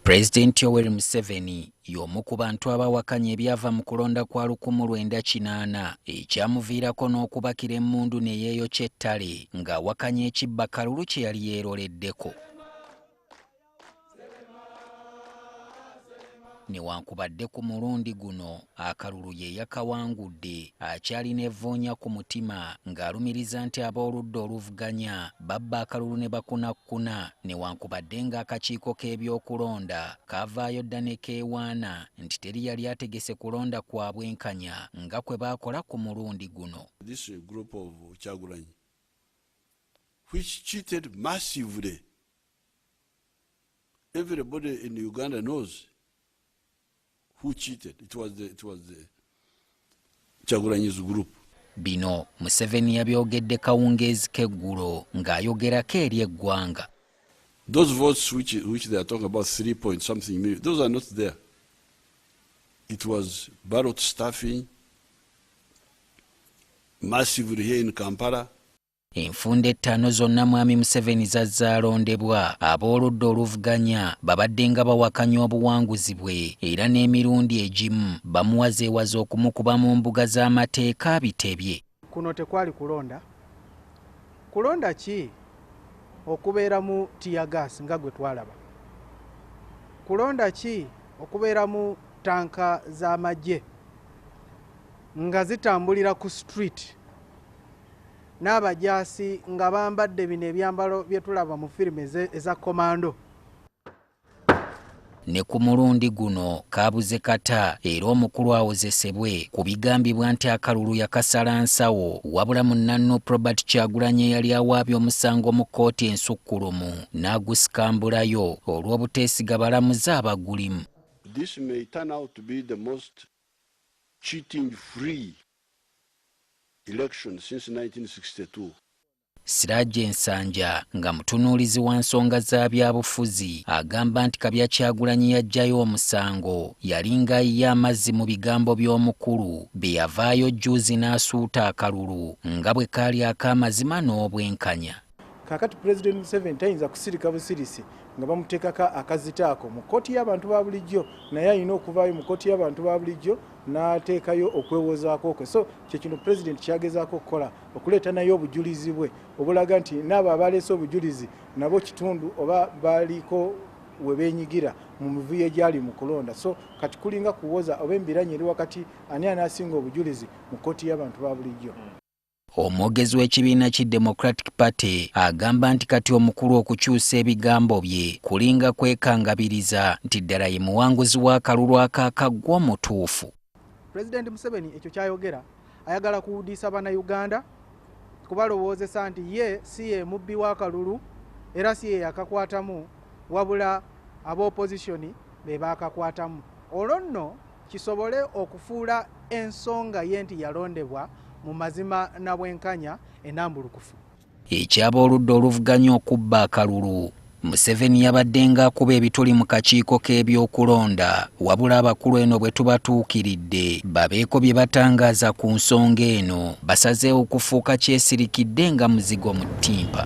Pulezidenti Yoweri Museveni y'omu ku bantu abawakanya ebyava mu kulonda kwa 1980, ekyamuviirako n'okubakira emmundu ne yeeyokya ettale ng'awakanya ekibba kalulu kye yali yeeroleddeko. Newankubadde ku mulundi guno akalulu ye yakawangudde, akyalina evvuunya ku mutima ng'alumiriza nti ab'oludda oluvuganya babba akalulu ne bakunakkuna, newankubadde ng'akakiiko k'ebyokulonda kaavaayo dda ne keewaana nti teri yali ategese kulonda kwa bwenkanya nga kwe baakola ku mulundi guno. This group of Kyagulanyi, which cheated massively. Everybody in Uganda knows who cheated. It was the Kyagulanyi's group. Bino Museveni yabyogedde kawungeezi k'eggulo ng'ayogerako eri eggwanga. Those votes which they are talking about, 3 point something million, those are not there. It was ballot stuffing massively here in Kampala. Enfunda 5 zonna Mwami Museveni zazzaalondebwa, ab'oludda oluvuganya babadde nga bawakanya obuwanguzi bwe, era n'emirundi egimu bamuwazeewaza okumukuba mu mbuga z'amateeka bitebye. Kuno tekwali kulonda. Kulonda ki okubeera mu tear gas nga gwe twalaba? Kulonda ki okubeera mu tanka z'amagye nga zitambulira ku street n'abajaasi nga bambadde bino ebyambalo bye tulaba mu firimu eza komando? Ne ku mulundi guno kaabuze kata, era omukulu awozesebwe ku bigambibwa nti akalulu yakasala nsawo. Wabula munnannu Robert Kyagulanyi yali awaabye omusango mu kkooti ensukkulumu n'agusikambulayo olw'obuteesiga balamuzi abagulimu. This may turn out to be the most cheating-free election since 1962. Siraje Ensanja nga mutunuulizi wa nsonga za byabufuzi agamba nti Kabya Kyagulanyi yaggyayo omusango yalinga ayiye amazzi mu bigambo by'omukulu bye yavaayo jjuuzi n'asuuta akalulu nga bwe kaali ak'amazima n'obwenkanya. Kaakati Pulezidenti Museveni tayinza kusirika busirisi nga bamuteekako akazito ako mu kkooti y'abantu ba bulijjo, naye alina okuvaayo mu kkooti y'abantu ba bulijjo n'ateekayo okwewozaako kwe. So kyekino pulezidenti kyagezaako okukola, okuleeta naye obujulizi bwe obulaga nti n'abo abaleese obujulizi nabo kitundu oba baliko we beenyigira mu mivuyo egyali mu kulonda. So kati kulinga kuwoza oba embiranye eri wakati ani anaasinga obujulizi mu kkooti y'abantu ba bulijjo. Omwogezi w'ekibiina ki Democratic Party agamba nti kati omukulu okukyusa ebigambo bye kulinga kwekangabiriza nti ddala ye muwanguzi w'akalulu akaakaggwa omutuufu. Pulezidenti Museveni ekyo kyayogera ayagala kuwudiisa Bannayuganda, kubalowoozesa nti ye si ye mubbi w'akalulu era si ye yakakwatamu, wabula ab'opozisoni be baakakwatamu, olwo nno kisobole okufuula ensonga ye nti yalondebwa mu mazima na bwenkanya enambulukufu. Ekyab'oludda oluvuganya okubba akalulu, Museveni yabadde ng'akuba ebituli mu kakiiko k'ebyokulonda, wabula abakulu eno bwe tubatuukiridde babeeko bye batangaaza ku nsonga eno, basazeewo okufuuka kyesirikidde nga muzigo mu ttimpa.